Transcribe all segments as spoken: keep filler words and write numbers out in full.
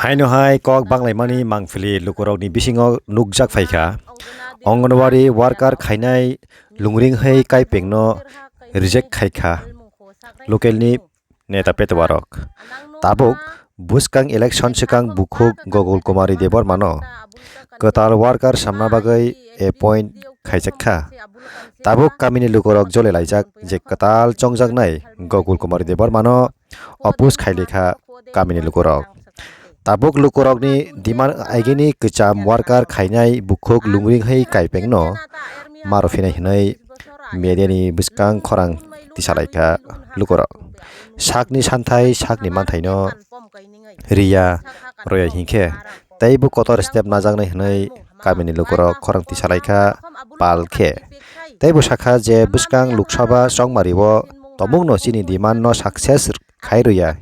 Haino hai kok banglaimani mangphili lukurokni bisingo nukjak phaikha. Anganwadi worker khainai lungring hai kaipengno reject khaikha localni neta petwarok. Tabuk bwskang election swkang bukhuk Gokul Kumari Debbarmano kwtal worker samna bagwi appoint khaijakha. Tabuk kamini lukurok jole laijak je kwtal chongjaknai Gokul Kumari Debbarmano oppose khailikha kamini lukurok. Tabuk lukurokni demand agini kwcham worker khainai bukhuk lungring hai kaipengno maro phinai hinwi mediani bwskang khorang tisalaikha lukurok. Sakni santhai sakni manthaino riya roya hinkhe teibo kotor step najaknai hinwi kamini lukurok khorang tisalaikha pal khe. Teibo sakha je bwskang Lok Sabha chongmario tabukno chini demand no success khai rwya.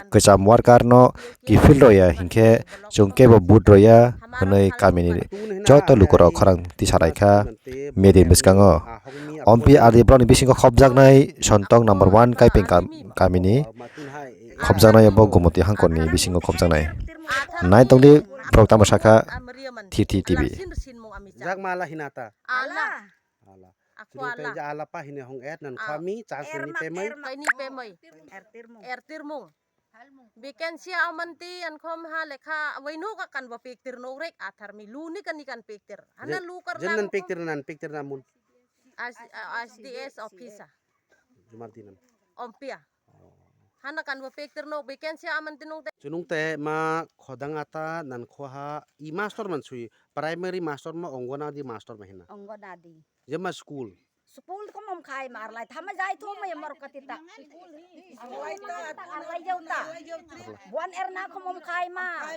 Kwcham worker no kiphil rwya hinkhe chwng kebo vote rwya hwnwi kamini joto lukurok khorang tisalaikha mediani bwskango. Ompi R D borokni bisingo khopjaknai Sontong number one kaipeng kam-, kamini khopjaknai bo Gomoti hangkorni bisingo khopjaknai. Nai tongdi borok tamo sakha Thirty T V. Jak mala hinata. Ala. Ala. Ako Chini ala. Peja ala pa hine hong et nan Oh, khami chance er ni mak, pemai. Er mak. Kaini pemai. Er tirmung. Er tirmung. Vacancy amanti ankhom ha lekha waino ka kan bo pektir no rek athar mi lu ni kan ni kan pektir. Hana Je-, lu kar jen na nan ko pektir nan pektir na mun. As, as D S office a. Jumar dinan. Ompia. Oh. Hana kan bo pektir no vacancy amanti nung te. Chunung te ma khodang ata nan khoha i master man sui primary master ma Anganwadi master ma hina. Anganwadi. Jema school. School ko mom khai mar lai thama jai thum ye mor kati ta. Ar lai jau ta. Buan erna ko mom khai ma.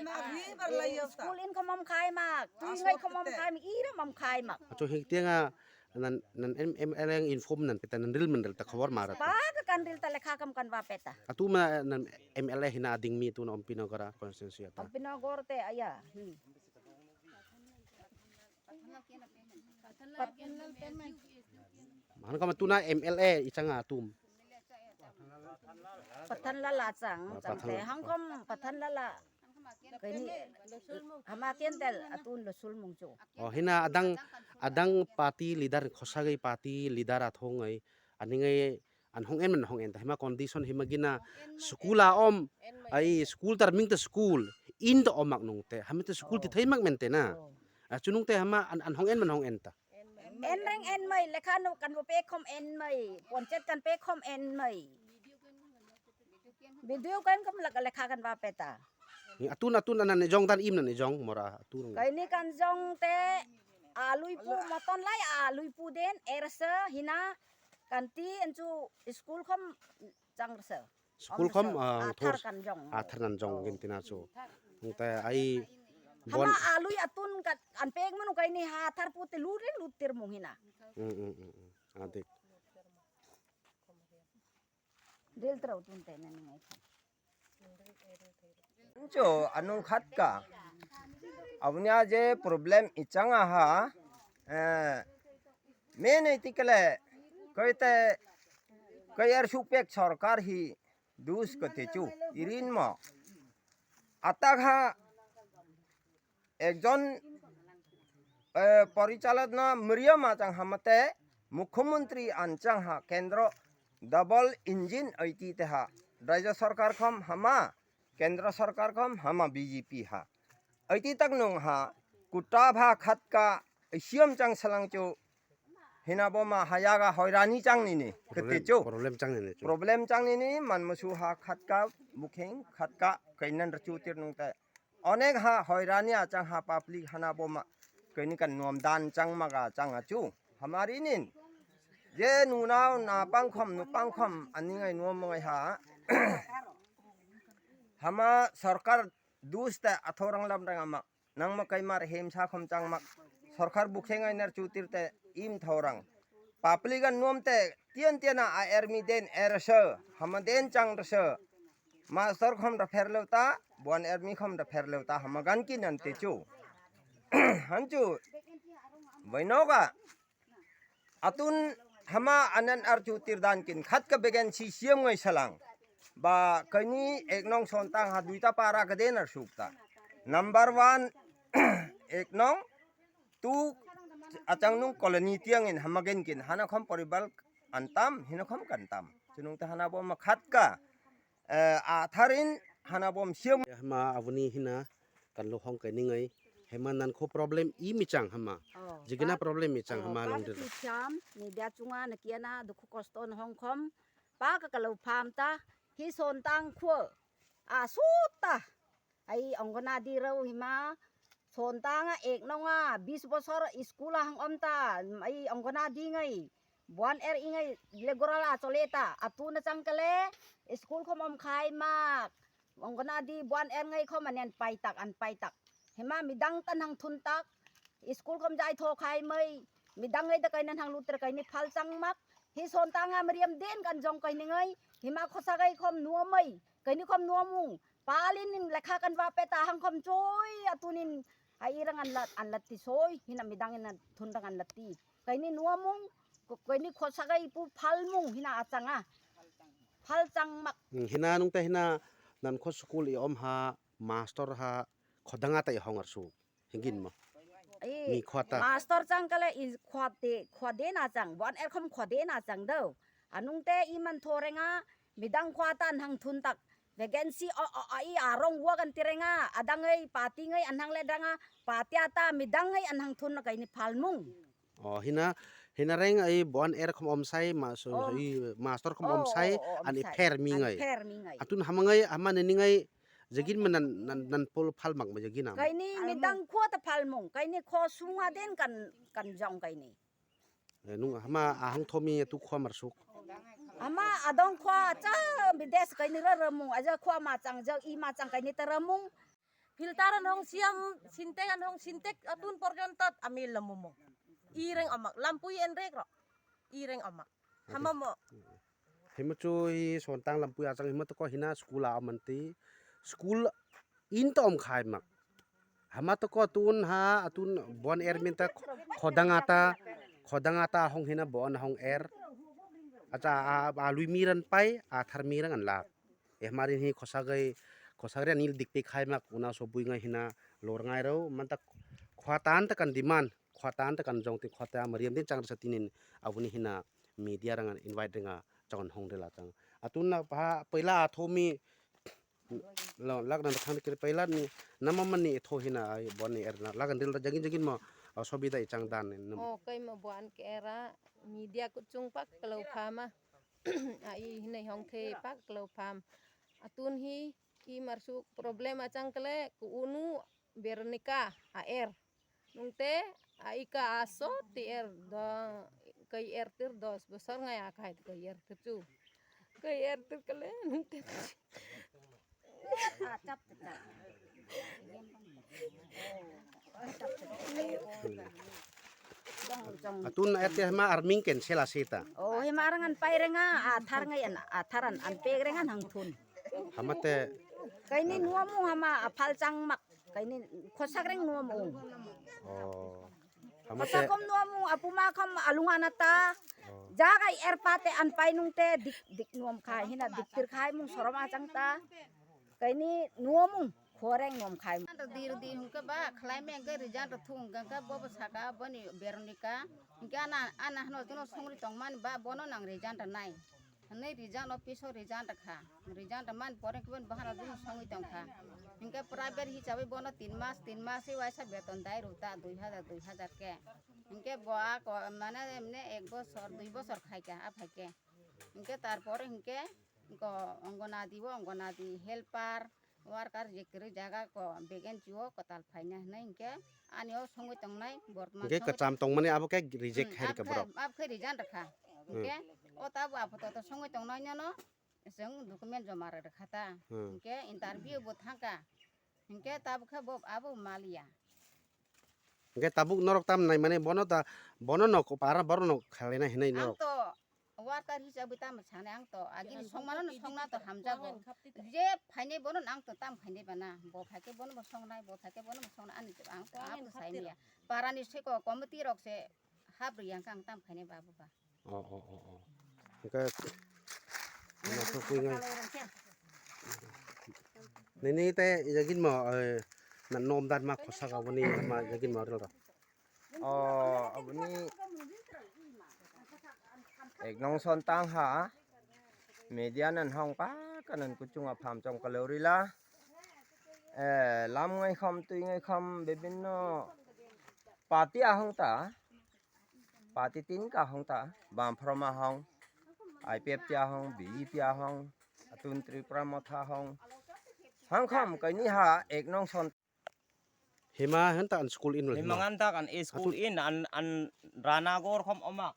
School in ko mom khai ma. Tui ngai ko mom khai ma. Ira mom khai ma. Acho hik tianga nan, nan M-, M L A inform nan peta nan ril mandal ta khobor mara ta. Ba ka kan ril ta lekha kam kan ba peta. Atu ma nan M L A hina ading mi tu na Ompi Nogora constituency ata. Ompi Nogor te aya. Hmm. Mahan kama tuna M L A ichanga atum. Pathan lala chang, Ah, chang Pathan te lala. Hangkom pathan lala. Kaini hama kentel atun lo sulmung chu. Oh, hina adang, adang party leader, khosagwi party leader athongwi, aningwi an hong en man hong en ta hima condition hima gina school a om, ai school tar ming ta school in ta omak nung te hami ta school ti Oh. Thai mak men te na. Oh. A chunung te hama an, an hong en man hong en ta. En reng en mai lekha no kan bo pe khom en mai ponchet kan pe khom en mai. Video kan khom lak lekha kan ba peta. Atun atun anan jong dan im nan jong mora atun. Kaini kan jong te alui pu moton lai alui pu den erse hina kanti enchu school khom chang se. School khom, ah, athar thos-, kan jong. Athar nan jong Oh. Gin tina chu. Hingte ai bon Hama alui atun ka an pek manu kaini ha athar pute lure lutir mung hina. Mm, mm, mm, mm. Adik. Dil trau tun te nani ngai. Cho anu khat ka. Abuni a je problem ichang aha. Eh, mene tikele koite kayar supek sarkar hi dus kate chu irin mo. Atak ha ekjon, eh, porichalokna mriya ma chang hamate mukhyamantri an chang ha kendro double engine aiti te ha. Rajya sarkar khom hama, kendro sarkar khom hama B J P ha. Aiti tak nung ha kuta bha khatka siyam chang salang chu hina bo ma hayaga hoirani chang nini kete Problem, chu. Problem chang nini chu. Problem chang nini man musu ha khatka bukheng khatka kainan rachu tir nung te. Onek ha hoirani achang ha public hana bo ma kaini kan nuam dan chang maga chang achu. Hamari nin. Je nunao na pangkhom nu pangkhom ani ngai nuam mangai ha. Hama sarkar dus te athorang lam rang ama. Nangma kaimar hemsa khom changmak. Sarkar bukheng ainar chutir te im thorang. Public an nuam te tian tian a army den er se. Hama den chang se. Master khom da pher leuta, buan army khom da pher leuta, hama gan ki nan te chu. Han chu, bainoga, atun hama anan ar chu tirdan kin, khat ka begen si siam ngai salang. Ba kaini ek nong Sontang ha duita para kade na sukta. Number one, ek nong tu achang nung colony tiang in hamagen kin hana khom poribal antam hino khom kantam. Chinung ta hana bo ma khat ka, eh, atharin hana bom siam. Hama aboni hina kanlo hong kai ningai. Hema nan kho problem i michang hama. Oh, jigina pa-, problem michang oh, hama pa long ka dilo. Ki cham, ni dia chunga na kia na dukhu kosto na hong khom. Pa ka kalau pham ta, hi Sontang kho. A suta. Ai Anganwadi rau hima Sontang a ek nonga bis bosor school a hang om ta. Ai Anganwadi ngai. Buan er ingai le goral a chole ta. Atu na chang kale school khom om khai mak. Anganwadi buan er ngai khom an paitak an paitak. Hima midang tan hang thun tak. School khom jai tho khai mai. Midang ngai da kaina hang lutra kaini phal chang mak. Hi Sontang a meriam den kan jong kai ningai. Hima khosa gai khom nuamai. Kaini khom nuamung. Palin nin lekha kan ba peta hang khom choi atunin. Ai irang an lat an latti soi. Hina midang ina thun dang an latti. Kaini nuamung. Ko-, kaini khosa gai pu phalmung hina achanga. Phal chang mak. Hmm, hina nung ta hina nan kho school i om ha, master ha, khodanga tai hong arsu. Hingin mo. Ai, mi khwata. Master chang kale i khwate, khwade na chang. Bon er khom khwade na chang do. Anung te i man thorenga, midang khwata an hang thun tak. Vacancy o, o, o, i arong wa kan tirenga, adang ei pati ngai an hang le danga, pati ata midang ei an hang thun na kaini phalmung. Oh, hina, hina reng ai bon er khom om sai, ma-, so, oh, i master khom om, oh, sai, oh, oh, om an i sai. Pher mi an ngai. Pher mi ngai. Atun hama ngai, hama nini ngai, jagin ma nan, nan, nan pol phal mak ma jagin am. Kaini almo. Midang kho ta phalmung, kaini kho sunga den kan, kan jong kaini. Eh, nung hama ahang thomi tu kho mar suk. Hama adong kho cha bides kaini ra ramung, aja kho ma chang jang i ma chang kaini ta ramung. Filter an hong siam, sintek an hong sintek atun porjonto amil lamumung. Ireng amak, lampui enrek ro. Ireng amak. Hama mo. Hima chu hi Sontang lampui achang hima to ko hina school a manti. School in to om khai mak. Hama to ko tun ha atun bon er minta khodang ata, khodang ata hong hina bon hong er. Acha a, a lui miran pai, a thar mirang an lak. Ehmarin hi khosagwi, khosagri ani dikpe khai mak una so bui ngai hina lor ngai rw. Manta khwatan ta kan demand, khwatan ta kan jong tin khwata mariam tin chang rwsa tinin aboni hina media rang invite ringa chang hong rila chang. Atun na pha paila athomi lo lak na thang kir paila ni nama mani tho hina ai boni erna lagan ril jagin jagin mo, o, sobida i chang dan ni. O kai mo buan ke era media kuchung pak kalau phama. Ai hinai hong the pak kalau pham. Atun hi i marsuk problem achang kele ku unu Veronica a er. Nungte aika aso ti er do kai er tir dos bosor ngai akai kai er tir chu. Kai er tir kele nungte. Atun ete hema arming ken sela seta. Oh, hema arangan pai renga, athar ngai an, atharan an pek renga nang thun. Hamate. Kaini nuamu hama aphal chang mak, kaini khosak reng nuamu. Oh. Hamate. Khosak kom nuamu, apuma kom alung anata. Oh. Jaga erpate an pai nungte dik dik nuam khai, hina dik tir khai mung sorom achang ta. Kaini nuamu. Khoreng nom khai. Anta dir di hingke ba khlai me hingke rijang ta thung hingke bo bo saka boni Veronica. Hingke ana, ana hano jono songri tongmani ba bono nang rijang ta nai. Hwnwi rijang no piso rijang ta kha. Rijang ta man pore kibon bahana jono songwi tong kha. Hingke private hisabe bono tin mas, tin mas se waisa beton dai rw ta dui hajar, dui hajar ke. Hingke bo a ko mane emne ek bosor, dui bosor khai kha a phai ke. Hingke tarpore hingke ko Anganwadi o Anganwadi helper, worker je kwrwi jaga ko vacancy o kwtal phaina hinwi hinkhe ani o songwi tongnai bortman. Hinkhe songwi kwcham tongmani abo khe reject Hmm, khai rwkha abkhe, borok. Abkhe resign rwkha. Hmm. Hinkhe o tabo apato to songwi tongnai nono chwng document joma rwkha ta. Hmm. Hinkhe interview bo thangkha. Hinkhe tabukhe bo abo maliya. Hinkhe tabuk norok tam nai mane bono ta bono nok para borok nok khalena hinai norok. Ang to Worker hisabwi tamo sanai ang to, agini songmano no songna to hamjago. Je phainai bono no ang to tam khainai bana. Bo phaikhe bono bo songnai, bo phaikhe bono bo songnai, ani to ang to abo to saimaya. Parani seko committee rok se hap riyang kang tam khainai ba bo ba. Oh, oh, oh, oh. Hingke, ano to kuingai. Nini te yagin mo, eh, na nom dan ma khosa ka boni ma yagin mo ril. Oh, aboni ek nong son tang ha. Media nan hong pa kanan kuchung apham chong kalorila. Eh, lam ngai kham tui ngai kham bibinno party ahong ta. Party tin ka hong ta, Bamfroma hong, I P F T ahong, B J P ahong, atun Tripura Motha hong. Hang kham kaini ha ek nong son. Hima hen ta an school in hima ngan ta kan school in an an Ranagor khom omak.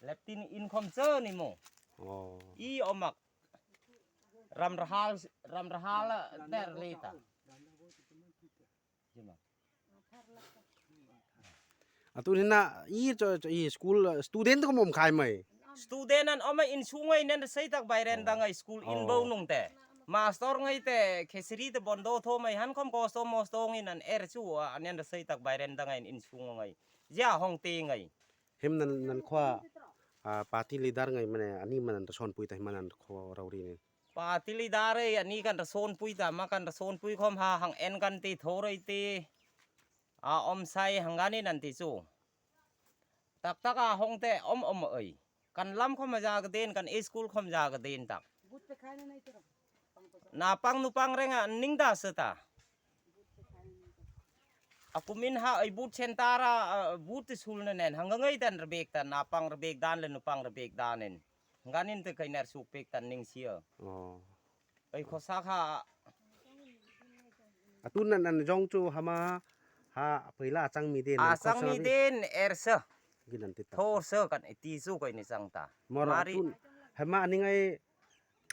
Leptin in khom che ni mo. Oh. I omak. Ram rahal ram rahal der leta. Atun hina i cho cho i school student ko mom khai mai. Student an oma in sungai nen sei tak bai ren dangai school in bo nung te. Master ngai te khesri te bondo tho mai han khom kosto mosto ngai nan er chu a nen sei tak bai ren dangai in sungai. Ja hong te ngai. Him nan nan khwa party leader ngai mane ani manan son pui ta him manan kho rauri ni. Party leader e ani kan son pui ta ma kan son pui khom ha hang en kan te thoroi te. A om sai hangani nan ti chu. Tak tak a hong te om om oi. Kan lam khom ja ga den kan school khom ja ga den tak. Na pang nu pang renga ning da se ta. Aku min ha ai but center a but sul ne nen hang ngai dan rebek ta na pang rebek dan le nu pang rebek dan nen. Hangani te kai nar suk pek tan ning sia. Oh. Ai khosa kha. Atun nan nan jong chu hama ha phaila achang mi den. Achang mi den ersa. Ginan ti ta. Thor sa kan iti su kai ni chang ta. Mor mari. Atun hama aning ai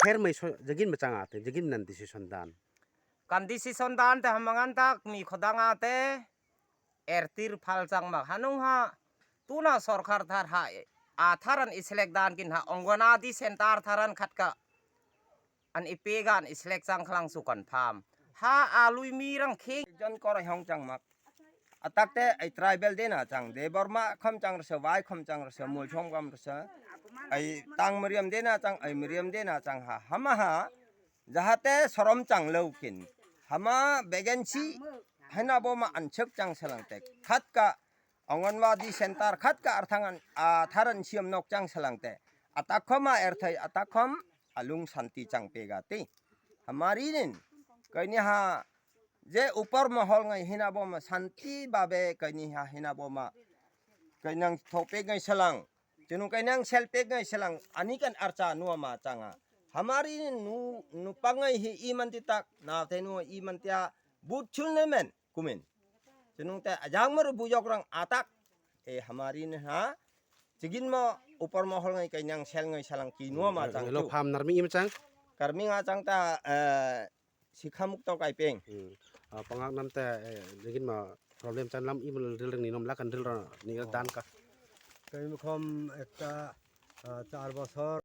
pher mai so jagin ma chang ate jagin nan decision dan. Kan decision dan te hama ngan tak mi khodang ate. Ertir phalchang mak hanung ha tuna sorkar thar ha atharan islek dan kin ha Anganwadi center tharan khatka an ipega an islek chang khlang su confirm ha alui mi rang khing jon korai hong chang mak atak te ai tribal de na chang de Borma khom chang rasa wai khom chang rasa mul chom gam rasa ai tang meriam de na chang ai meriam de na chang ha hama ha jahate sorom chang lo kin hama vacancy haina bo ma answk chang selang te khat ka Anganwadi center khat ka arthang an a tharan siam nok chang selang te atakhoma erthai atakhom alung santi chang pega te hamari nin kaini ha je upor mohol ngai hina bo ma santi babe kaini ha hina bo ma kainang thopek ngai selang Chwnung kainang selpek ngai selang ani kan archa nuama changa. Hamari nu nupangai hi imanti tak na te nu imantia but chulne men kumin. Chwnung te ajang maru bujok rang atak e hamari ne ha chigin mo upor mohol ngai kainang sel ngai salang ki nuama chang. Hello, chu. Pham narmi im chang. Karmi nga chang ta eh, Sikha mukto kaipeng. Hmm. Ah, pangak nam te, eh, jigin ma problem chan lam imal ril rang ni nom lakan ril rang ni dan ka. Kami khom ekta, ah, char bosor.